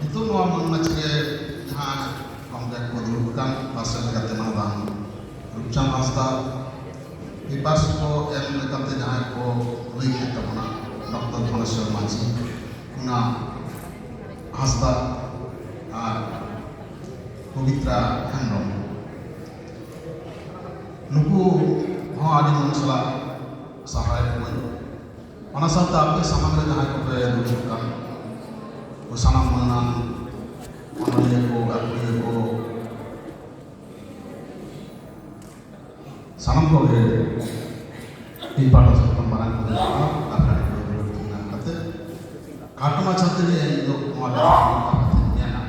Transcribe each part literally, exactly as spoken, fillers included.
ᱱᱤᱛᱚᱜ ᱱᱚᱣᱟ ᱢᱟᱹᱱ ᱢᱟᱹᱪᱤ ᱨᱮ ᱡᱟᱦᱟᱸ ᱜᱚᱢᱠᱮ ᱠᱚ ᱫᱩᱲᱩᱵ ᱟᱠᱟᱱ, ᱯᱟᱥᱮ ᱞᱮᱠᱟᱛᱮ ᱢᱟᱱᱚᱛᱟᱱ ᱨᱩᱯᱪᱟᱸᱫᱽ ᱦᱟᱸᱥᱫᱟ, ᱯᱮᱯᱟᱨᱥ ᱠᱚ ᱮᱢ ᱞᱮᱠᱟᱛᱮ ᱡᱟᱦᱟᱸᱭ ᱠᱚ ᱞᱟᱹᱭ ᱠᱮᱫ ᱛᱟᱵᱚᱱᱟ, ᱰᱚᱠᱴᱚᱨ ᱫᱷᱚᱱᱮᱥᱣᱚᱨ ᱢᱟᱹᱡᱷᱤ, ᱚᱱᱟ ᱦᱟᱸᱥᱫᱟ ᱟᱨ ᱯᱚᱵᱤᱛᱨᱟ ᱦᱮᱢᱵᱨᱚᱢ, ᱱᱩᱠᱩ ᱦᱚᱸ ᱟᱹᱰᱤ ᱢᱚᱱ ᱥᱟᱞᱟᱜ ᱥᱟᱨᱦᱟᱣᱮᱫ ᱠᱚᱣᱟᱧ᱾ ᱚᱱᱟ ᱥᱟᱶᱛᱮ ᱟᱯᱮ ᱥᱟᱢᱟᱝ ᱨᱮ ᱡᱟᱦᱟᱸᱭ ᱠᱚᱯᱮ ᱫᱩᱲᱩᱵ ᱟᱠᱟᱱ, ᱥᱟᱱᱟᱢ ᱢᱟᱹᱱᱟᱱ ᱚᱱᱚᱞᱤᱭᱟᱹ ᱠᱚ, ᱜᱟᱹᱠᱷᱩᱲᱤᱭᱟᱹ ᱠᱚ, ᱥᱟᱱᱟᱢ ᱠᱚᱜᱮ ᱤᱧ ᱯᱟᱦᱴᱟ ᱥᱮᱫ ᱠᱷᱚᱱ ᱢᱟᱨᱟᱝ ᱠᱚ ᱡᱚᱦᱟᱨ ᱟᱨ ᱠᱟᱹᱴᱤᱡ ᱠᱚ ᱫᱩᱲᱩᱵ ᱛᱤᱸᱜᱩ ᱠᱟᱛᱮ ᱠᱷᱟᱴᱚ ᱢᱟᱪᱷᱟ ᱛᱮᱜᱮ ᱤᱧ ᱫᱚ ᱱᱚᱣᱟ ᱠᱟᱛᱷᱟ ᱠᱚᱧ ᱢᱮᱱᱟ᱾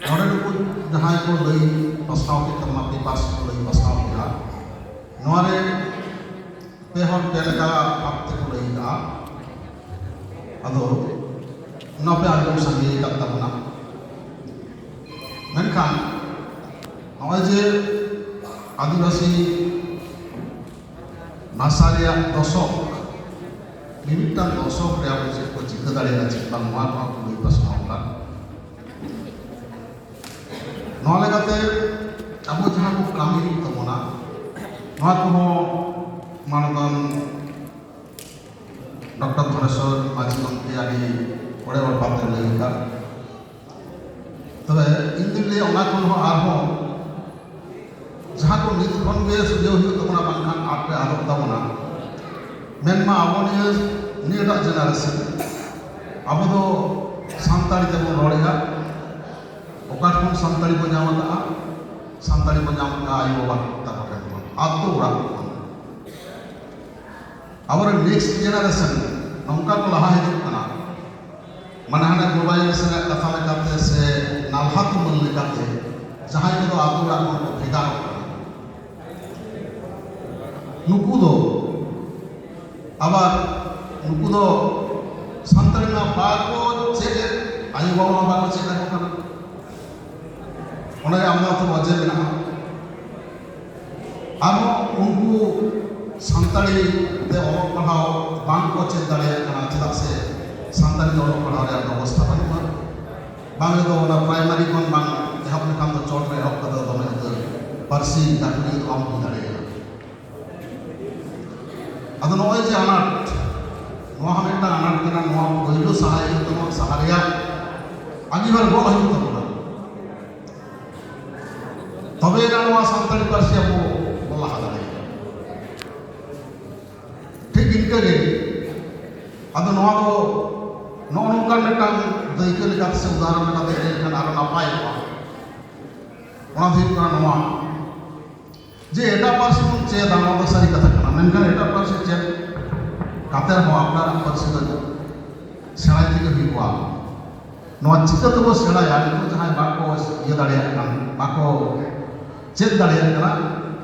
ᱱᱚᱰᱮ ᱱᱩᱠᱩ ᱡᱟᱦᱟᱸᱭ ᱠᱚ ᱞᱟᱹᱭ ᱯᱟᱥᱱᱟᱣ ᱠᱮᱫ ᱛᱟᱵᱚᱱᱟ, ᱯᱮᱯᱟᱨᱥ ᱠᱚ ᱞᱟᱹᱭ ᱯᱟᱥᱱᱟᱣ ᱠᱮᱫᱟ, ᱱᱚᱣᱟ ᱨᱮ ᱯᱮ ᱦᱚᱲ ᱯᱮ ᱞᱮᱠᱟ ᱵᱷᱟᱵ ᱛᱮᱠᱚ ᱞᱟᱹᱭ ᱠᱟᱜᱼᱟ᱾ ᱟᱫᱚ ᱚᱱᱟ ᱯᱮ ᱟᱸᱡᱚᱢ ᱥᱟᱸᱜᱮ ᱟᱠᱟᱫ ᱛᱟᱵᱚᱱᱟ᱾ ᱢᱮᱱᱠᱷᱟᱱ ᱱᱚᱜᱼᱚᱭ ᱡᱮ ᱟᱹᱫᱤᱵᱟᱹᱥᱤ ᱵᱷᱟᱥᱟ ᱨᱮᱭᱟᱜ ᱫᱚᱥᱚᱠ, ᱢᱤᱢᱤᱫᱴᱟᱝ ᱫᱚᱥᱚᱠ ᱨᱮ ᱟᱵᱚ ᱪᱮᱫ ᱠᱚ ᱪᱤᱠᱟᱹ ᱫᱟᱲᱮᱭᱟᱜᱼᱟ, ᱪᱮᱫ ᱵᱟᱝ, ᱱᱚᱣᱟ ᱠᱚᱦᱚᱸ ᱠᱚ ᱞᱟᱹᱭ ᱯᱟᱥᱱᱟᱣ ᱟᱠᱟᱫ᱾ ᱱᱚᱣᱟ ᱞᱮᱠᱟᱛᱮ ᱟᱵᱚ ᱡᱟᱦᱟᱸ ᱠᱚ ᱠᱟᱹᱢᱤ ᱦᱩᱭᱩᱜ ᱛᱟᱵᱚᱱᱟ, ᱱᱚᱣᱟ ᱠᱚᱦᱚᱸ ᱢᱟᱱᱚᱛᱟᱱ ᱰᱚᱠᱴᱚᱨ ᱫᱷᱚᱱᱮᱥᱣᱚᱨ ᱢᱟᱹᱡᱷᱤ ᱜᱚᱢᱠᱮ ᱟᱹᱰᱤ ᱚᱲᱮ ᱚᱲᱯᱟᱛᱮ ᱞᱟᱹᱭ ᱟᱠᱟᱫ᱾ ᱛᱚᱵᱮ ᱤᱧ ᱫᱩᱧ ᱞᱟᱹᱭᱟ, ᱚᱱᱟ ᱠᱷᱚᱱ ᱦᱚᱸ ᱟᱨᱦᱚᱸ ᱡᱟᱦᱟᱸ ᱠᱚ ᱱᱤᱛ ᱠᱷᱚᱱ ᱜᱮ ᱥᱩᱡᱷᱟᱹᱣ ᱦᱩᱭᱩᱜ ᱛᱟᱵᱚᱱᱟ, ᱵᱟᱝᱠᱷᱟᱱ ᱟᱯᱮ ᱟᱫᱚᱜ ᱛᱟᱵᱚᱱᱟ᱾ ᱢᱮᱱᱢᱟ ᱟᱵᱚ ᱱᱤᱭᱟᱹ, ᱱᱤᱭᱟᱹᱴᱟᱜ ᱡᱮᱱᱟᱨᱮᱥᱚᱱ, ᱟᱵᱚ ᱫᱚ ᱥᱟᱱᱛᱟᱲᱤ ᱛᱮᱵᱚᱱ ᱨᱚᱲᱮᱫᱼᱟ᱾ ᱚᱠᱟ ᱠᱷᱚᱱ ᱥᱟᱱᱛᱟᱲᱤ ᱵᱚᱱ ᱧᱟᱢ ᱟᱠᱟᱫᱼᱟ? ᱥᱟᱱᱛᱟᱲᱤ ᱵᱚᱱ ᱧᱟᱢ ᱟᱠᱟᱫᱼᱟ ᱟᱭᱳ ᱵᱟᱵᱟ ᱛᱟᱠᱚ ᱴᱷᱮᱱ ᱠᱷᱚᱱ, ᱟᱛᱳ ᱚᱲᱟᱜ ᱠᱷᱚᱱ᱾ ᱟᱵᱚᱨᱮᱱ ᱱᱮᱠᱥᱴ ᱡᱮᱱᱟᱨᱮᱥᱚᱱ ᱱᱚᱝᱠᱟ ᱠᱚ ᱞᱟᱦᱟ ᱦᱤᱡᱩᱜ ᱠᱟᱱᱟ, ᱢᱟᱱᱮ ᱦᱟᱱᱮ ᱜᱞᱳᱵᱟᱞᱟᱭᱡᱮᱥᱚᱱ ᱨᱮᱭᱟᱜ ᱠᱟᱛᱷᱟ ᱞᱮᱠᱟᱛᱮ ᱥᱮ ᱱᱟᱞᱦᱟ ᱛᱩᱢᱟᱹᱞ ᱞᱮᱠᱟᱛᱮ ᱡᱟᱦᱟᱸᱭ ᱠᱚᱫᱚ ᱟᱛᱳ ᱚᱲᱟᱜ ᱠᱷᱚᱱ ᱠᱚ ᱵᱷᱮᱜᱟᱨᱚᱜ ᱠᱟᱱᱟ, ᱱᱩᱠᱩ ᱫᱚ ᱟᱵᱟᱨ, ᱱᱩᱠᱩ ᱫᱚ ᱥᱟᱱᱛᱟᱲᱤ ᱢᱟ ᱵᱟᱠᱚ ᱪᱮᱫ ᱮᱫ, ᱟᱭᱳ ᱵᱟᱵᱟ ᱢᱟ ᱵᱟᱠᱚ ᱪᱮᱫ ᱟᱠᱚ ᱠᱟᱱᱟ᱾ ᱚᱱᱟ ᱨᱮ ᱟᱢᱫᱟ ᱩᱛᱟᱹᱨ ᱚᱡᱮ ᱢᱮᱱᱟᱜᱼᱟ᱾ ᱟᱨᱦᱚᱸ ᱩᱱᱠᱩ ᱥᱟᱱᱛᱟᱲᱤ ᱛᱮ ᱚᱞᱚᱜ ᱯᱟᱲᱦᱟᱣ ᱵᱟᱝ ᱠᱚ ᱪᱮᱫ ᱫᱟᱲᱮᱭᱟᱜ ᱠᱟᱱᱟ, ᱪᱮᱫᱟᱜ ᱥᱮ ᱥᱟᱱᱛᱟᱲᱤ ᱛᱮ ᱚᱞᱚᱜ ᱯᱟᱲᱦᱟᱣ ᱨᱮᱭᱟᱜ ᱵᱮᱵᱚᱥᱛᱷᱟ ᱵᱟᱹᱱᱩᱜᱼᱟ᱾ ᱵᱟᱝ ᱨᱮᱫᱚ ᱚᱱᱟ ᱯᱨᱟᱭᱢᱟᱨᱤ ᱠᱷᱚᱱ ᱵᱟᱝ ᱮᱦᱚᱵ ᱞᱮᱠᱷᱟᱱ ᱫᱚ ᱪᱚᱴ ᱨᱮ ᱮᱦᱚᱵ ᱠᱟᱛᱮ ᱫᱚᱢᱮ ᱩᱛᱟᱹᱨ ᱯᱟᱹᱨᱥᱤ ᱪᱟᱹᱠᱨᱤ ᱫᱚ ᱵᱟᱢ ᱦᱩᱭ ᱫᱟᱲᱮᱭᱟᱜᱼᱟ᱾ ᱟᱫᱚ ᱱᱚᱜᱼᱚᱭ ᱡᱮ ᱟᱱᱟᱴ, ᱱᱚᱣᱟ ᱦᱚᱸ ᱢᱤᱫᱴᱟᱝ ᱟᱱᱟᱴ ᱠᱟᱱᱟ᱾ ᱱᱚᱣᱟ ᱯᱳᱭᱞᱳ ᱥᱟᱦᱟᱭ ᱦᱩᱭᱩᱜ ᱛᱟᱵᱚᱱᱟ, ᱥᱟᱦᱟ ᱨᱮᱭᱟᱜ ᱟᱹᱜᱤᱵᱷᱟᱨ ᱜᱚᱜ ᱦᱩᱭᱩᱜ ᱛᱟᱵᱚᱱᱟ, ᱛᱚᱵᱮ ᱮᱱᱟ ᱱᱚᱣᱟ ᱥᱟᱱᱛᱟᱲᱤ ᱯᱟᱹᱨᱥᱤ ᱟᱵᱚ ᱵᱚᱱ ᱞᱟᱦᱟ ᱫᱟᱲᱮᱭᱟᱜᱼᱟ᱾ ᱴᱷᱤᱠ ᱤᱱᱠᱟᱹ ᱜᱮ ᱟᱫᱚ ᱱᱚᱣᱟ ᱫᱚ ᱱᱚᱜᱼᱚ ᱱᱚᱝᱠᱟᱱ ᱢᱤᱫᱴᱟᱝ ᱫᱟᱹᱭᱠᱟᱹ ᱞᱮᱠᱟᱛᱮ ᱥᱮ ᱩᱫᱟᱦᱚᱨᱚᱱ ᱞᱮᱠᱟᱛᱮ ᱞᱟᱹᱭ ᱞᱮᱠᱷᱟᱱ ᱟᱨᱚ ᱱᱟᱯᱟᱭ ᱠᱚᱜᱼᱟ᱾ ᱚᱱᱟ ᱫᱚ ᱦᱩᱭᱩᱜ ᱠᱟᱱᱟ ᱱᱚᱣᱟ ᱡᱮ ᱮᱴᱟᱜ ᱯᱟᱹᱨᱥᱤ ᱵᱚᱱ ᱪᱮᱫᱟ, ᱱᱚᱣᱟ ᱫᱚ ᱥᱟᱹᱨᱤ ᱠᱟᱛᱷᱟ ᱠᱟᱱᱟ, ᱢᱮᱱᱠᱷᱟᱱ ᱮᱴᱟᱜ ᱯᱟᱹᱨᱥᱤ ᱪᱮᱫ ᱠᱟᱛᱮ ᱦᱚᱸ ᱟᱯᱱᱟᱨᱟᱜ ᱯᱟᱹᱨᱥᱤ ᱫᱚ ᱥᱮᱬᱟᱭ ᱛᱮᱜᱮ ᱦᱩᱭᱩᱜᱼᱟ᱾ ᱱᱚᱣᱟ ᱪᱤᱠᱟᱹ ᱛᱮᱵᱚ ᱥᱮᱬᱟᱭᱟ? ᱱᱤᱛᱚᱜ ᱡᱟᱦᱟᱸᱭ ᱵᱟᱠᱚ ᱤᱭᱟᱹ ᱫᱟᱲᱮᱭᱟᱜ ᱠᱟᱱ, ᱵᱟᱠᱚ ᱪᱮᱫ ᱫᱟᱲᱮᱭᱟᱜ ᱠᱟᱱᱟ,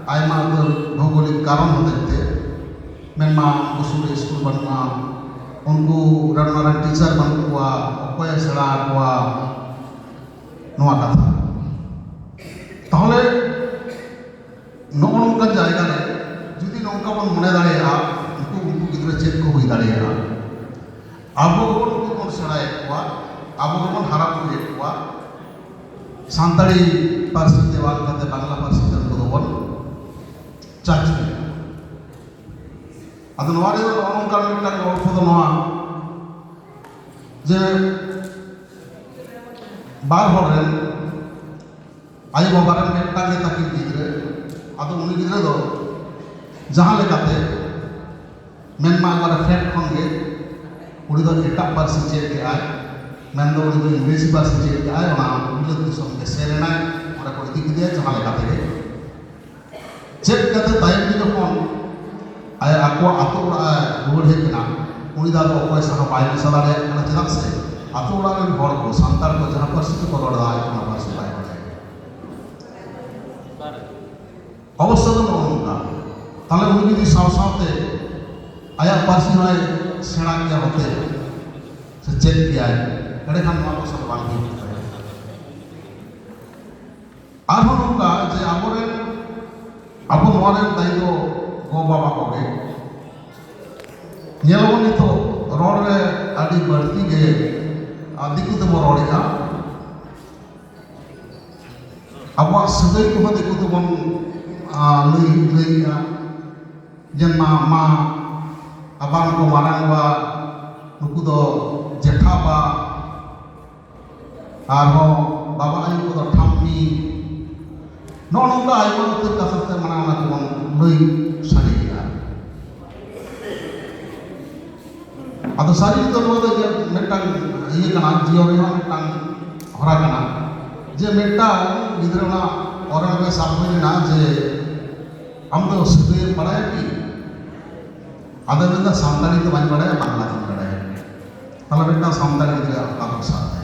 ᱟᱭᱢᱟ ᱩᱛᱟᱹᱨ ᱵᱷᱳᱜᱳᱞᱤᱠ ᱠᱟᱨᱚᱱ ᱦᱚᱛᱮᱡ ᱛᱮ, ᱢᱮᱱᱢᱟ ᱩᱱᱠᱩ ᱥᱩᱨ ᱨᱮ ᱥᱠᱩᱞ ᱵᱟᱹᱱᱩᱜᱼᱟ, ᱩᱱᱠᱩ ᱨᱮᱱ ᱢᱟᱨᱟᱝ ᱴᱤᱪᱟᱨ ᱵᱟᱹᱱᱩᱜ ᱠᱚᱣᱟ, ᱚᱠᱚᱭᱮ ᱥᱮᱬᱟ ᱟᱠᱚᱣᱟ, ᱱᱚᱣᱟ ᱠᱟᱛᱷᱟ᱾ ᱛᱟᱦᱚᱞᱮ ᱱᱚᱜᱼᱚ ᱱᱚᱝᱠᱟᱱ ᱡᱟᱭᱜᱟ ᱨᱮ ᱡᱩᱫᱤ ᱱᱚᱝᱠᱟ ᱵᱚᱱ ᱢᱚᱱᱮ ᱫᱟᱲᱮᱭᱟᱜᱼᱟ, ᱩᱱᱠᱩ, ᱩᱱᱠᱩ ᱜᱤᱫᱽᱨᱟᱹ ᱪᱮᱫ ᱠᱚ ᱦᱩᱭ ᱫᱟᱲᱮᱭᱟᱜᱼᱟ? ᱟᱵᱚ ᱜᱮᱵᱚᱱ ᱩᱱᱠᱩ ᱵᱚᱱ ᱥᱮᱬᱟᱭᱮᱫ ᱠᱚᱣᱟ, ᱟᱵᱚ ᱜᱮᱵᱚᱱ ᱦᱟᱨᱟ ᱵᱩᱨᱩᱭᱮᱫ ᱠᱚᱣᱟ, ᱥᱟᱱᱛᱟᱲᱤ ᱯᱟᱹᱨᱥᱤ ᱛᱮ ᱵᱟᱝ ᱠᱟᱛᱮ ᱵᱟᱝᱞᱟ ᱯᱟᱹᱨᱥᱤ ᱛᱮ ᱩᱱᱠᱩ ᱫᱚᱵᱚᱱ ᱪᱟᱪᱚᱭᱮᱫ ᱠᱚᱣᱟ᱾ ᱟᱫᱚ ᱱᱚᱣᱟ ᱨᱮᱫᱚ ᱱᱚᱜᱼᱚ ᱱᱚᱝᱠᱟᱱ ᱢᱤᱫᱴᱟᱝ ᱜᱚᱞᱯᱷᱚ ᱫᱚ ᱱᱚᱣᱟ ᱡᱮ ᱵᱟᱨ ᱦᱚᱲ ᱨᱮᱱ ᱟᱭᱳ ᱵᱟᱵᱟ ᱨᱮᱱ ᱢᱤᱫᱴᱟᱝ ᱜᱮ ᱛᱟᱹᱠᱤᱱ ᱜᱤᱫᱽᱨᱟᱹ᱾ ᱟᱫᱚ ᱩᱱᱤ ᱜᱤᱫᱽᱨᱟᱹ ᱫᱚ ᱡᱟᱦᱟᱸ ᱞᱮᱠᱟᱛᱮ ᱢᱮᱱᱢᱟ ᱮᱠᱵᱟᱨᱮ ᱯᱷᱮᱰ ᱠᱷᱚᱱ ᱜᱮ ᱩᱱᱤ ᱫᱚ ᱮᱴᱟᱜ ᱯᱟᱹᱨᱥᱤ ᱪᱮᱫ ᱠᱮᱜᱼᱟᱭ, ᱢᱮᱱᱫᱚ ᱩᱱᱤ ᱫᱚ ᱤᱝᱨᱮᱡᱤ ᱯᱟᱹᱨᱥᱤ ᱪᱮᱫ ᱠᱮᱜᱼᱟᱭ, ᱚᱱᱟ ᱵᱤᱞᱟᱹᱛ ᱫᱤᱥᱚᱢ ᱛᱮ ᱥᱮᱱ ᱮᱱᱟᱭ, ᱚᱸᱰᱮ ᱠᱚ ᱤᱫᱤ ᱠᱮᱫᱮᱭᱟ ᱡᱟᱦᱟᱸ ᱞᱮᱠᱟ ᱛᱮᱜᱮ᱾ ᱪᱮᱫ ᱠᱟᱛᱮ ᱛᱟᱭᱚᱢ ᱛᱮ ᱡᱚᱠᱷᱚᱱ ᱟᱭ ᱟᱠᱚᱣᱟᱜ ᱟᱹᱛᱩ ᱚᱲᱟᱜ ᱮ ᱨᱩᱣᱟᱹᱲ ᱦᱮᱡ ᱮᱱᱟ, ᱩᱱᱤ ᱫᱚ ᱟᱫᱚ ᱚᱠᱚᱭ ᱥᱟᱶ ᱦᱚᱸ ᱵᱟᱭ ᱢᱮᱥᱟ ᱫᱟᱲᱮᱭᱟᱜ ᱠᱟᱱᱟ᱾ ᱪᱮᱫᱟᱜ ᱥᱮ ᱟᱹᱛᱩ ᱚᱲᱟᱜ ᱨᱮᱱ ᱦᱚᱲ ᱠᱚ, ᱥᱟᱱᱛᱟᱲ ᱠᱚ ᱡᱟᱦᱟᱸ ᱯᱟᱹᱨᱥᱤ ᱛᱮᱠᱚ ᱨᱚᱲ ᱮᱫᱟ, ᱟᱡ ᱚᱱᱟ ᱯᱟᱹᱨᱥᱤ ᱵᱟᱭ ᱵᱟᱲᱟᱭᱟ᱾ ᱚᱵᱚᱥᱛᱟ ᱫᱚ ᱱᱚᱜᱼᱚ ᱱᱚᱝᱠᱟ᱾ ᱛᱟᱦᱞᱮ ᱩᱱᱤ ᱡᱩᱫᱤ ᱥᱟᱶ ᱥᱟᱶᱛᱮ ᱟᱭᱟᱜ ᱯᱟᱹᱨᱥᱤ ᱦᱚᱸᱭ ᱥᱮᱬᱟ ᱠᱮᱭᱟ ᱦᱚᱛᱮ ᱥᱮ ᱪᱮᱫ ᱠᱮᱭᱟᱭ, ᱮᱸᱰᱮᱠᱷᱟᱱ ᱱᱚᱣᱟ ᱫᱚ ᱥᱟᱞᱟ ᱵᱟᱝ ᱦᱩᱭ ᱠᱚᱜ ᱛᱟᱭᱟ᱾ ᱟᱨᱦᱚᱸ ᱱᱚᱝᱠᱟ ᱡᱮ ᱟᱵᱚᱨᱮᱱ, ᱟᱵᱚ ᱱᱚᱣᱟ ᱨᱮᱱ ᱫᱟᱭᱤ ᱫᱚ ᱜᱚ ᱵᱟᱵᱟ ᱠᱚᱜᱮ᱾ ᱧᱮᱞ ᱟᱵᱚᱱ ᱱᱤᱛᱚᱜ ᱨᱚᱲ ᱨᱮ ᱟᱹᱰᱤ ᱵᱟᱹᱲᱛᱤ ᱜᱮ, ᱟᱨ ᱫᱤᱠᱩ ᱛᱮᱵᱚ ᱨᱚᱲᱮᱫᱼᱟ, ᱟᱵᱚᱣᱟᱜ ᱥᱟᱹᱜᱟᱹᱭ ᱠᱚᱦᱚᱸ ᱫᱤᱠᱩ ᱛᱮᱵᱚᱱ, ᱟ, ᱞᱟᱹᱭ, ᱞᱟᱹᱭᱮᱜᱼᱟ᱾ ᱡᱮ ᱢᱟ, ᱢᱟ, ᱟᱵᱟᱝ ᱠᱚ ᱢᱟᱨᱟᱝ ᱵᱟ, ᱱᱩᱠᱩ ᱫᱚ ᱡᱮᱴᱷᱟ ᱵᱟ, ᱟᱨᱦᱚᱸ ᱵᱟᱵᱟ ᱟᱭᱳ ᱠᱚᱫᱚ ᱴᱷᱟᱢᱢᱤ᱾ ᱱᱚᱜᱼᱚ ᱱᱚᱝᱠᱟ ᱟᱭᱢᱟ ᱩᱛᱟᱹᱨ ᱠᱟᱛᱷᱟ ᱛᱮ ᱢᱟᱱᱮ ᱚᱱᱟ ᱠᱚᱵᱚᱱ ᱞᱟᱹᱭ ᱥᱟᱰᱮᱭᱮᱜᱼᱟ᱾ ᱟᱫᱚ ᱥᱟᱹᱨᱤ ᱫᱚ ᱱᱚᱣᱟ ᱫᱚ ᱡᱮ ᱢᱤᱫᱴᱟᱝ ᱤᱭᱟᱹ ᱠᱟᱱᱟ, ᱡᱤᱭᱚᱱ ᱨᱮᱱᱟᱜ ᱢᱤᱫᱴᱟᱝ ᱦᱚᱨᱟ ᱠᱟᱱᱟ, ᱡᱮ ᱢᱤᱫᱴᱟᱝ ᱜᱤᱫᱽᱨᱟᱹ ᱚᱱᱟ ᱚᱨᱚᱝ ᱨᱮ ᱥᱟᱵ ᱦᱩᱭ ᱞᱮᱱᱟ ᱡᱮ, "ᱟᱢ ᱫᱚ ᱥᱟᱹᱜᱟᱹᱭ ᱮᱢ ᱵᱟᱲᱟᱭᱟ ᱠᱤ?" ᱟᱫᱚ ᱢᱮᱱᱫᱟ, "ᱥᱟᱱᱛᱟᱲᱤ ᱫᱚ ᱵᱟᱹᱧ ᱵᱟᱲᱟᱭᱟ, ᱵᱟᱝᱞᱟ ᱫᱚᱧ ᱵᱟᱲᱟᱭᱟ᱾" ᱛᱟᱦᱞᱮ ᱢᱤᱫᱴᱟᱝ ᱥᱟᱱᱛᱟᱲᱤ ᱜᱤᱫᱽᱨᱟᱹ ᱚᱱᱠᱟ ᱠᱚ ᱥᱟᱵ ᱮᱫᱟ᱾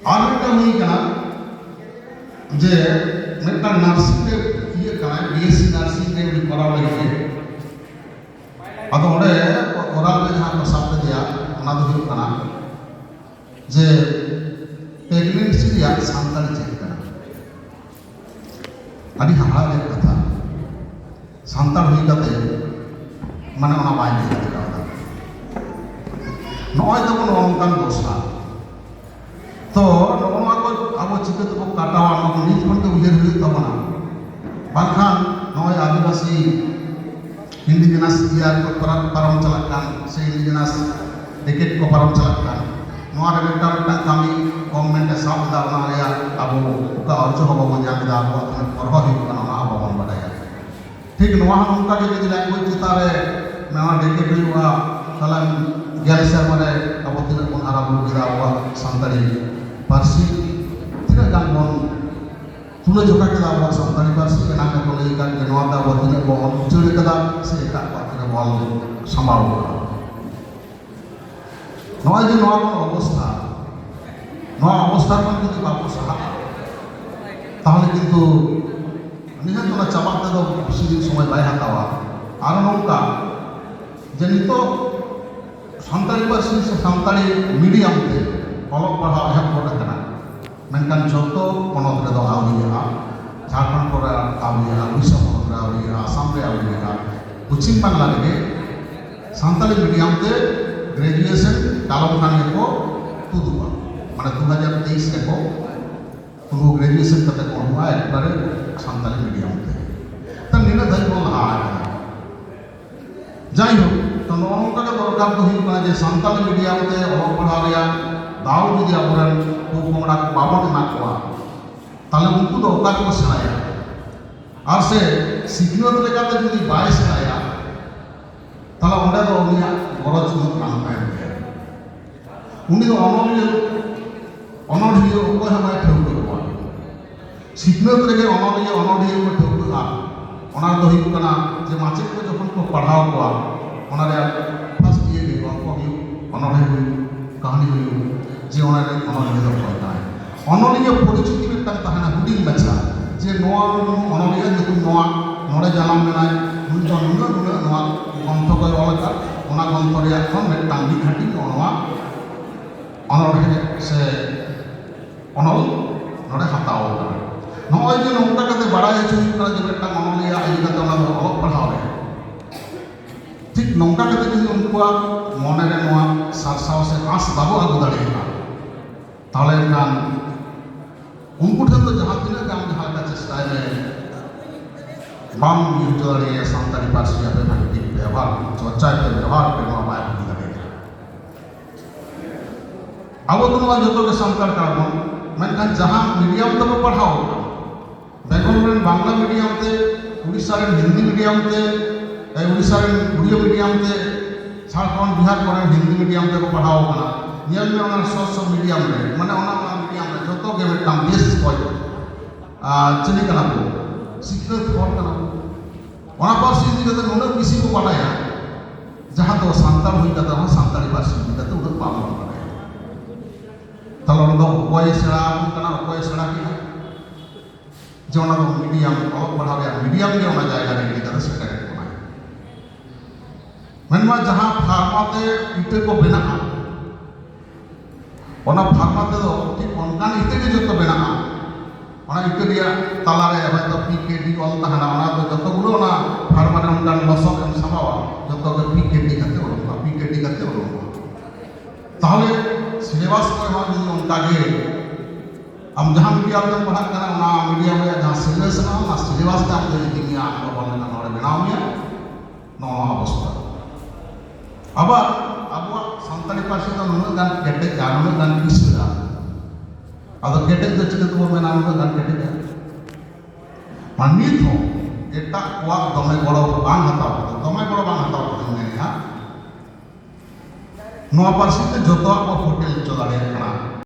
ᱟᱨ ᱢᱤᱫᱴᱟᱝ ᱦᱩᱭ ᱠᱟᱱᱟ ᱡᱮ ᱢᱤᱫᱴᱟᱝ ᱱᱟᱨᱥᱤᱝ ᱨᱮ ᱤᱭᱟᱹ ᱠᱟᱱᱟᱭ, ᱵᱤ ᱮᱥ ᱥᱤ ᱱᱟᱨᱥᱤᱝ ᱨᱮ ᱩᱱᱤ ᱠᱚᱨᱟᱣ ᱞᱟᱹᱜᱤᱫ ᱜᱮ᱾ ᱟᱫᱚ ᱚᱸᱰᱮ ᱚᱨᱟᱞ ᱨᱮ ᱡᱟᱦᱟᱸ ᱠᱚ ᱥᱟᱵ ᱞᱮᱫᱮᱭᱟ, ᱚᱱᱟ ᱫᱚ ᱦᱩᱭᱩᱜ ᱠᱟᱱᱟ ᱡᱮ ᱯᱨᱮᱜᱱᱮᱱᱥᱤ ᱨᱮᱭᱟᱜ ᱥᱟᱱᱛᱟᱲᱤ ᱪᱮᱫ ᱠᱟᱱᱟ? ᱟᱹᱰᱤ ᱦᱟᱦᱟᱲᱟ ᱨᱮᱭᱟᱜ ᱠᱟᱛᱷᱟ, ᱥᱟᱱᱛᱟᱲ ᱦᱩᱭ ᱠᱟᱛᱮ ᱢᱟᱱᱮ ᱚᱱᱟ ᱵᱟᱭ ᱞᱟᱹᱭ ᱫᱟᱲᱮ ᱠᱟᱣᱫᱟ᱾ ᱱᱚᱜᱼᱚᱭ ᱛᱟᱵᱚᱱ ᱱᱚᱜᱼᱚ ᱱᱚᱝᱠᱟᱱ ᱫᱚᱥᱟ᱾ ᱛᱚ ᱱᱚᱜᱼᱚ ᱱᱚᱣᱟ ᱠᱚ ᱟᱵᱚ ᱪᱤᱠᱟᱹ ᱛᱮᱵᱚ ᱠᱟᱴᱟᱣᱟ, ᱱᱚᱣᱟ ᱠᱚ ᱱᱤᱛ ᱠᱷᱚᱱ ᱜᱮ ᱩᱭᱦᱟᱹᱨ ᱦᱩᱭᱩᱜ ᱛᱟᱵᱚᱱᱟ᱾ ᱵᱟᱝᱠᱷᱟᱱ ᱱᱚᱜᱼᱚᱭ ᱟᱹᱫᱤᱵᱟᱹᱥᱤ ᱤᱱᱰᱤᱡᱤᱱᱟᱥ ᱤᱭᱟᱨ ᱠᱚ ᱯᱟᱨᱚᱢ, ᱯᱟᱨᱚᱢ ᱪᱟᱞᱟᱜ ᱠᱟᱱ, ᱥᱮ ᱤᱱᱰᱤᱡᱤᱱᱟᱥ ᱰᱮᱠᱮᱰ ᱠᱚ ᱯᱟᱨᱚᱢ ᱪᱟᱞᱟᱜ ᱠᱟᱱ, ᱱᱚᱣᱟ ᱨᱮ ᱢᱤᱫᱴᱟᱝ ᱢᱤᱫᱴᱟᱝ ᱠᱟᱹᱢᱤ ᱜᱚᱵᱷᱢᱮᱱᱴ ᱮ ᱥᱟᱵ ᱮᱫᱟ, ᱚᱱᱟ ᱨᱮᱭᱟᱜ ᱟᱵᱚ ᱚᱠᱟ ᱚᱨᱡᱚ ᱦᱚᱸ ᱵᱟᱵᱚᱱ ᱧᱟᱢ ᱮᱫᱟ, ᱟᱵᱚᱣᱟᱜ ᱛᱤᱱᱟᱹᱜ ᱯᱨᱚᱵᱷᱟᱵ ᱦᱩᱭᱩᱜ ᱠᱟᱱᱟ, ᱚᱱᱟ ᱦᱚᱸ ᱵᱟᱵᱚᱱ ᱵᱟᱰᱟᱭᱟ᱾ ᱴᱷᱤᱠ ᱱᱚᱣᱟ ᱦᱚᱸ ᱱᱚᱝᱠᱟ ᱜᱮ, ᱡᱩᱫᱤ ᱞᱮᱝᱜᱩᱭᱮᱡᱽ ᱪᱮᱛᱟᱱ ᱨᱮ ᱱᱚᱣᱟ ᱰᱮᱠᱮᱰ ᱦᱩᱭᱩᱜᱼᱟ, ᱛᱟᱦᱞᱮ ᱜᱮᱞ ᱥᱮᱨᱢᱟ ᱨᱮ ᱟᱵᱚ ᱛᱤᱱᱟᱹᱜ ᱵᱚᱱ ᱦᱟᱨᱟ ᱵᱩᱨᱩ ᱠᱮᱫᱟ, ᱟᱵᱚᱣᱟᱜ ᱥᱟᱱᱛᱟᱲᱤ ᱯᱟᱹᱨᱥᱤ ᱛᱤᱱᱟᱹᱜ ᱜᱟᱱ ᱵᱚᱱ ᱛᱩᱞᱟᱹ ᱡᱚᱠᱷᱟ ᱠᱮᱫᱟ, ᱟᱵᱚᱣᱟᱜ ᱥᱟᱱᱛᱟᱲᱤ ᱯᱟᱹᱨᱥᱤ ᱮᱱᱟᱝ ᱜᱮᱠᱚ ᱞᱟᱹᱭ ᱟᱠᱟᱫ ᱡᱮ ᱱᱚᱣᱟ ᱛᱮ ᱟᱵᱚ ᱛᱤᱱᱟᱹᱜ ᱵᱚᱱ ᱚᱞ ᱩᱪᱟᱹᱲ ᱟᱠᱟᱫᱟ ᱥᱮ ᱮᱴᱟᱜ ᱠᱚᱣᱟᱜ ᱛᱤᱱᱟᱹᱜ ᱵᱚᱱ ᱚᱞ ᱥᱟᱢᱵᱟᱣ ᱟᱠᱟᱫᱟ᱾ ᱱᱚᱜᱼᱚᱭ ᱡᱮ ᱱᱚᱣᱟ ᱠᱚ ᱚᱵᱚᱥᱛᱷᱟ, ᱱᱚᱣᱟ ᱚᱵᱚᱥᱛᱷᱟ ᱠᱷᱚᱱ ᱡᱩᱫᱤ ᱵᱟᱵᱚ ᱥᱟᱦᱟᱜᱼᱟ, ᱛᱟᱦᱚᱞᱮ ᱠᱤᱱᱛᱩ ᱱᱤᱦᱟᱹᱛ ᱚᱱᱟ ᱪᱟᱵᱟᱜ ᱛᱮᱫᱚ ᱵᱮᱥᱤ ᱫᱤᱱ ᱥᱚᱢᱚᱭ ᱵᱟᱭ ᱦᱟᱛᱟᱣᱟ᱾ ᱟᱨ ᱱᱚᱝᱠᱟ ᱡᱮ ᱱᱤᱛᱚᱜ ᱥᱟᱱᱛᱟᱲᱤ ᱯᱟᱹᱨᱥᱤ ᱥᱮ ᱥᱟᱱᱛᱟᱲᱤ ᱢᱤᱰᱤᱭᱟᱢ ᱛᱮ ᱚᱞᱚᱜ ᱯᱟᱲᱦᱟᱣ ᱮᱦᱚᱵ ᱜᱚᱫ ᱟᱠᱟᱱᱟ, ᱢᱮᱱᱠᱷᱟᱱ ᱡᱚᱛᱚ ᱯᱚᱱᱚᱛ ᱨᱮᱫᱚ ᱟᱹᱣᱨᱤᱭᱟᱜᱼᱟ᱾ ᱡᱷᱟᱲᱠᱷᱚᱸᱰ ᱠᱚᱨᱮ ᱟᱹᱣᱨᱤᱭᱟᱜᱼᱟ, ᱩᱲᱤᱥᱥᱟ ᱯᱚᱱᱚᱛ ᱨᱮ ᱟᱹᱣᱨᱤᱭᱟᱜᱼᱟ, ᱟᱥᱟᱢ ᱨᱮ ᱟᱹᱣᱨᱤᱭᱟᱜᱼᱟ᱾ ᱯᱚᱪᱷᱤᱢ ᱵᱟᱝᱞᱟ ᱨᱮᱜᱮ ᱥᱟᱱᱛᱟᱲᱤ ᱢᱤᱰᱤᱭᱟᱢ ᱛᱮ ᱜᱨᱮᱡᱩᱭᱮᱥᱚᱱ ᱠᱟᱞᱚᱢ ᱠᱷᱟᱱ ᱜᱮᱠᱚ ᱛᱩᱫᱩᱜᱼᱟ, ᱢᱟᱱᱮ ᱫᱩ ᱦᱟᱡᱟᱨ ᱛᱮᱭᱤᱥ ᱨᱮᱠᱚ ᱩᱱᱠᱩ ᱜᱨᱮᱡᱩᱭᱮᱥᱚᱱ ᱠᱟᱛᱮ ᱠᱚ ᱩᱰᱩᱠᱚᱜᱼᱟ ᱮᱠᱵᱟᱨᱮ ᱥᱟᱱᱛᱟᱲᱤ ᱢᱤᱰᱤᱭᱟᱢ ᱛᱮ᱾ ᱛᱚ ᱱᱤᱱᱟᱹᱜ ᱫᱷᱟᱹᱵᱤᱡ ᱵᱚᱱ ᱞᱟᱦᱟ ᱟᱠᱟᱱᱟ᱾ ᱡᱟᱭᱦᱳᱠ, ᱛᱚ ᱱᱚᱜᱼᱚ ᱱᱚᱝᱠᱟ ᱜᱮ ᱫᱚᱨᱠᱟᱨ ᱫᱚ ᱦᱩᱭᱩᱜ ᱠᱟᱱᱟ ᱡᱮ ᱥᱟᱱᱛᱟᱲᱤ ᱢᱤᱰᱤᱭᱟᱢ ᱛᱮ ᱚᱞᱚᱜ ᱯᱟᱲᱦᱟᱣ ᱨᱮᱭᱟᱜ ᱫᱟᱣ ᱡᱩᱫᱤ ᱟᱵᱚᱨᱮᱱ ᱯᱚᱼᱯᱚᱝᱲᱟ ᱠᱚ ᱵᱟᱵᱚᱱ ᱮᱢᱟ ᱠᱚᱣᱟ, ᱛᱟᱦᱞᱮ ᱩᱱᱠᱩ ᱫᱚ ᱚᱠᱟ ᱨᱮᱠᱚ ᱥᱮᱬᱟᱭᱟ? ᱟᱨ ᱥᱮ ᱥᱤᱠᱷᱱᱟᱹᱛ ᱞᱮᱠᱟᱛᱮ ᱡᱩᱫᱤ ᱵᱟᱭ ᱥᱮᱬᱟᱭᱟ, ᱛᱟᱦᱞᱮ ᱚᱸᱰᱮ ᱫᱚ ᱩᱱᱤᱭᱟᱜ ᱜᱚᱨᱚᱡᱽ ᱩᱱᱟᱹᱜ ᱵᱟᱝ ᱛᱟᱦᱮᱱ ᱛᱟᱭᱟ᱾ ᱩᱱᱤ ᱫᱚ ᱚᱱᱚᱞᱤᱭᱟᱹ, ᱚᱱᱚᱞᱤᱭᱟᱹ ᱚᱠᱚᱭ ᱦᱚᱸ ᱵᱟᱭ ᱴᱷᱟᱹᱣᱠᱟᱹ ᱠᱚᱣᱟ᱾ ᱥᱤᱠᱷᱱᱟᱹᱛ ᱨᱮᱜᱮ ᱚᱱᱚᱞᱤᱭᱟᱹ, ᱚᱱᱚᱞᱤᱭᱟᱹ ᱠᱚ ᱴᱷᱟᱹᱣᱠᱟᱹᱜᱼᱟ᱾ ᱚᱱᱟ ᱫᱚ ᱦᱩᱭᱩᱜ ᱠᱟᱱᱟ ᱡᱮ ᱢᱟᱪᱮᱫ ᱠᱚ ᱡᱚᱠᱷᱚᱱ ᱠᱚ ᱯᱟᱲᱦᱟᱣ ᱠᱚᱣᱟ, ᱚᱱᱟ ᱨᱮᱭᱟᱜ ᱯᱷᱟᱥᱴ ᱤᱭᱟᱨ ᱨᱮ ᱜᱚᱞᱯᱚ ᱦᱩᱭᱩᱜ, ᱚᱱᱚᱬᱦᱮ ᱦᱩᱭᱩᱜ, ᱠᱟᱹᱦᱱᱤ ᱦᱩᱭᱩᱜ, ᱡᱮ ᱚᱱᱟ ᱨᱮ ᱚᱱᱚᱞᱤᱭᱟᱹ ᱫᱚ ᱚᱠᱚᱭ ᱠᱟᱱᱟᱭ᱾ ᱚᱱᱚᱞᱤᱭᱟᱹ ᱯᱚᱨᱤᱪᱤᱛᱤ ᱢᱤᱫᱴᱟᱝ ᱛᱟᱦᱮᱱᱟ ᱦᱩᱰᱤᱧ ᱢᱟᱪᱷᱟ, ᱡᱮ ᱱᱚᱣᱟ ᱚᱱᱚᱞᱤᱭᱟᱹ ᱧᱩᱛᱩᱢ ᱱᱚᱣᱟ, ᱱᱚᱰᱮ ᱡᱟᱱᱟᱢ ᱞᱮᱱᱟᱭ, ᱱᱩᱭ ᱫᱚ ᱱᱩᱱᱟᱹᱜ ᱱᱩᱱᱟᱹᱜ ᱱᱚᱣᱟ ᱜᱨᱚᱱᱛᱷᱚ ᱠᱚᱭ ᱚᱞ ᱟᱠᱟᱫ, ᱚᱱᱟ ᱜᱨᱚᱱᱛᱷᱚ ᱨᱮᱭᱟᱜ ᱠᱷᱚᱱ ᱢᱤᱫᱴᱟᱝ ᱢᱤᱫ ᱦᱟᱹᱴᱤᱧ ᱱᱚᱜᱼᱚ ᱱᱚᱣᱟ ᱚᱱᱚᱬᱦᱮ ᱥᱮ ᱚᱱᱚᱞ ᱱᱚᱰᱮ ᱦᱟᱛᱟᱣ ᱟᱠᱟᱱᱟ᱾ ᱱᱚᱜᱼᱚᱭ ᱡᱮ ᱱᱚᱝᱠᱟ ᱠᱟᱛᱮ ᱵᱟᱲᱟᱭ ᱦᱚᱪᱚ ᱦᱩᱭᱩᱜ ᱠᱟᱱᱟ ᱡᱮ ᱢᱤᱫᱴᱟᱝ ᱚᱱᱚᱞᱤᱭᱟᱹ ᱤᱫᱤ ᱠᱟᱛᱮ ᱚᱱᱟ ᱫᱚ ᱚᱞᱚᱜ ᱯᱟᱲᱦᱟᱣ ᱨᱮ, ᱴᱷᱤᱠ ᱱᱚᱝᱠᱟ ᱠᱟᱛᱮ ᱡᱩᱫᱤ ᱩᱱᱠᱩᱣᱟᱜ ᱢᱚᱱᱮ ᱨᱮ ᱱᱚᱣᱟ ᱥᱟᱨᱥᱟᱣ ᱥᱮ ᱟᱸᱥ ᱵᱟᱵᱚ ᱟᱹᱜᱩ ᱫᱟᱲᱮᱭᱟᱜᱼᱟ, ᱛᱟᱦᱚᱞᱮ ᱠᱷᱟᱱ ᱩᱱᱠᱩ ᱴᱷᱮᱱ ᱫᱚ ᱡᱟᱦᱟᱸ ᱛᱤᱱᱟᱹᱜ ᱜᱮ ᱟᱢ ᱡᱟᱦᱟᱸ ᱞᱮᱠᱟ ᱪᱮᱥᱴᱟᱭ ᱢᱮ, ᱵᱟᱢ ᱤᱭᱟᱹ ᱦᱚᱪᱚ ᱫᱟᱲᱮᱭᱟᱜᱼᱟ ᱥᱟᱱᱛᱟᱲᱤ ᱯᱟᱹᱨᱥᱤ ᱟᱯᱮ ᱵᱷᱟᱜᱮ ᱴᱷᱤᱠ ᱵᱮᱵᱚᱦᱟᱨ, ᱪᱚᱨᱪᱟᱭ ᱯᱮ, ᱵᱮᱵᱚᱦᱟᱨ ᱯᱮ, ᱱᱚᱣᱟ ᱵᱟᱭ ᱦᱩᱭ ᱫᱟᱲᱮᱭᱟᱜᱼᱟ᱾ ᱟᱵᱚ ᱫᱚ ᱱᱚᱣᱟ ᱡᱚᱛᱚ ᱜᱮ ᱥᱟᱱᱛᱟᱲ ᱠᱟᱱᱟ ᱵᱚᱱ, ᱢᱮᱱᱠᱷᱟᱱ ᱡᱟᱦᱟᱸ ᱢᱤᱰᱤᱭᱟᱢ ᱛᱮᱵᱚ ᱯᱟᱲᱦᱟᱣ ᱟᱠᱟᱱᱟ, ᱵᱮᱝᱜᱚᱞ ᱨᱮᱱ ᱵᱟᱝᱞᱟ ᱢᱤᱰᱤᱭᱟᱢ ᱛᱮ, ᱩᱲᱤᱥᱥᱟ ᱨᱮᱱ ᱦᱤᱱᱫᱤ ᱢᱤᱰᱤᱭᱟᱢ ᱛᱮ, ᱮ, ᱩᱲᱤᱥᱥᱟ ᱨᱮᱱ ᱩᱲᱤᱭᱟ ᱢᱤᱰᱤᱭᱟᱢ ᱛᱮ, ᱡᱷᱟᱲᱠᱷᱚᱸᱰ ᱵᱤᱦᱟᱨ ᱠᱚᱨᱮᱱ ᱦᱤᱱᱫᱤ ᱢᱤᱰᱤᱭᱟᱢ ᱛᱮᱠᱚ ᱯᱟᱲᱦᱟᱣ ᱟᱠᱟᱱᱟ᱾ ᱧᱮᱞ ᱢᱮ ᱚᱱᱟ ᱥᱚ ᱥᱚ ᱢᱤᱰᱤᱭᱟᱢ ᱨᱮ, ᱢᱟᱱᱮ ᱚᱱᱟ ᱚᱱᱟ ᱢᱤᱰᱤᱭᱟᱢ ᱨᱮ ᱡᱚᱛᱚ ᱜᱮ ᱢᱤᱫᱴᱟᱝ ᱵᱮᱥ ᱚᱠᱚᱡ, ᱟᱨ, ᱪᱤᱞᱤ ᱠᱟᱱᱟ ᱠᱚ? ᱥᱤᱠᱷᱱᱟᱹᱛ ᱦᱚᱲ ᱠᱟᱱᱟ ᱠᱚ᱾ ᱚᱱᱟ ᱯᱟᱹᱨᱥᱤ ᱤᱫᱤ ᱠᱟᱛᱮ ᱱᱩᱱᱟᱹᱜ ᱵᱮᱥᱤ ᱠᱚ ᱵᱟᱰᱟᱭᱟ, ᱡᱟᱦᱟᱸ ᱫᱚ ᱥᱟᱱᱛᱟᱲ ᱦᱩᱭ ᱠᱟᱛᱮ ᱦᱚᱸ ᱥᱟᱱᱛᱟᱲᱤ ᱯᱟᱹᱨᱥᱤ ᱤᱫᱤ ᱠᱟᱛᱮ ᱩᱱᱟᱹᱜ ᱵᱟᱝ ᱵᱚᱱ ᱵᱟᱰᱟᱭᱟ᱾ ᱛᱟᱦᱞᱮ ᱚᱱᱟ ᱫᱚ ᱚᱠᱚᱭᱮ ᱥᱮᱬᱟ ᱟᱵᱚᱱ ᱠᱟᱱᱟ, ᱚᱠᱚᱭᱮ ᱥᱮᱬᱟ ᱠᱮᱜᱼᱟ? ᱡᱮ ᱚᱱᱟ ᱫᱚ ᱢᱤᱰᱤᱭᱟᱢ, ᱚᱞᱚᱜ ᱯᱟᱲᱦᱟᱣ ᱨᱮᱭᱟᱜ ᱢᱤᱰᱤᱭᱟᱢ ᱜᱮ ᱚᱱᱟ ᱡᱟᱭᱜᱟ ᱨᱮ ᱤᱫᱤ ᱠᱟᱛᱮ ᱥᱮᱴᱮᱨᱮᱫ ᱵᱚᱱᱟᱭ᱾ ᱢᱮᱱᱢᱟ ᱡᱟᱦᱟᱸ ᱯᱷᱟᱨᱢᱟ ᱛᱮ ᱤᱴᱟᱹ ᱠᱚ ᱵᱮᱱᱟᱜᱼᱟ, ᱚᱱᱟ ᱯᱷᱟᱨᱢᱟ ᱛᱮᱫᱚ ᱴᱷᱤᱠ ᱚᱱᱠᱟᱱ ᱤᱴᱟᱹ ᱜᱮ ᱡᱚᱛᱚ ᱵᱮᱱᱟᱜᱼᱟ᱾ ᱚᱱᱟ ᱤᱴᱟᱹ ᱨᱮᱭᱟᱜ ᱛᱟᱞᱟᱨᱮ ᱦᱚᱭᱛᱳ ᱯᱤ ᱠᱮ ᱰᱤ ᱚᱞ ᱛᱟᱦᱮᱱᱟ, ᱚᱱᱟ ᱫᱚ ᱡᱚᱛᱚ ᱜᱩᱞᱳ ᱚᱱᱟ ᱯᱷᱟᱨᱢᱟ ᱨᱮ ᱚᱱᱠᱟᱱ ᱞᱚᱥᱚᱫ ᱮᱢ ᱥᱟᱢᱵᱟᱣᱟ, ᱡᱚᱛᱚ ᱜᱮ ᱯᱤ ᱠᱮ ᱰᱤ ᱠᱟᱛᱮ ᱚᱰᱚᱠᱚᱜᱼᱟ, ᱯᱤ ᱠᱮ ᱰᱤ ᱠᱟᱛᱮ ᱚᱰᱚᱠᱚᱜᱼᱟ᱾ ᱛᱟᱦᱚᱞᱮ ᱥᱤᱞᱮᱵᱟᱥ ᱠᱚᱨᱮ ᱦᱚᱸ ᱡᱩᱫᱤ ᱚᱱᱠᱟ ᱜᱮ ᱟᱢ ᱡᱟᱦᱟᱸ ᱢᱤᱰᱤᱭᱟᱢ ᱛᱮᱢ ᱯᱟᱲᱦᱟᱜ ᱠᱟᱱᱟ, ᱚᱱᱟ ᱢᱤᱰᱤᱭᱟᱢ ᱨᱮᱭᱟᱜ ᱡᱟᱦᱟᱸ ᱥᱤᱞᱮᱵᱟᱥ ᱢᱮᱱᱟᱜᱼᱟ, ᱚᱱᱟ ᱥᱤᱞᱮᱵᱟᱥ ᱛᱮ ᱟᱢ ᱫᱚ ᱤᱫᱤ ᱢᱮᱭᱟ, ᱟᱢ ᱫᱚ ᱵᱟᱢ ᱢᱮᱱᱟ ᱱᱚᱰᱮ ᱵᱮᱱᱟᱣ ᱢᱮᱭᱟ, ᱱᱚᱜᱼᱚ ᱱᱚᱣᱟ ᱚᱵᱚᱥᱛᱟ᱾ ᱟᱵᱟᱨ ᱟᱵᱚᱣᱟᱜ ᱥᱟᱱᱛᱟᱲᱤ ᱯᱟᱹᱨᱥᱤ ᱫᱚ ᱱᱩᱱᱟᱹᱜ ᱜᱟᱱ ᱠᱮᱴᱮᱡᱼᱟ, ᱱᱩᱱᱟᱹᱜ ᱜᱟᱱ ᱠᱤᱥᱟᱹᱲᱟ᱾ ᱟᱫᱚ ᱠᱮᱴᱮᱡ ᱫᱚ ᱪᱤᱠᱟᱹ ᱛᱮᱵᱚᱱ ᱢᱮᱱᱟ ᱱᱩᱱᱟᱹᱜ ᱜᱟᱱ ᱠᱮᱴᱮᱡᱼᱟ? ᱢᱟ ᱱᱤᱛ ᱦᱚᱸ ᱮᱴᱟᱜ ᱠᱚᱣᱟᱜ ᱫᱚᱢᱮ ᱜᱚᱲᱚ ᱵᱟᱝ ᱦᱟᱛᱟᱣ ᱠᱟᱛᱮ, ᱫᱚᱢᱮ ᱜᱚᱲᱚ ᱵᱟᱝ ᱦᱟᱛᱟᱣ ᱠᱟᱛᱮᱧ ᱢᱮᱱᱮᱫᱼᱟ, ᱱᱚᱣᱟ ᱯᱟᱹᱨᱥᱤ ᱛᱮ ᱡᱚᱛᱚᱣᱟᱜ ᱵᱚ ᱯᱷᱩᱴᱮᱞ ᱦᱚᱪᱚ ᱫᱟᱲᱮᱭᱟᱜ ᱠᱟᱱᱟ᱾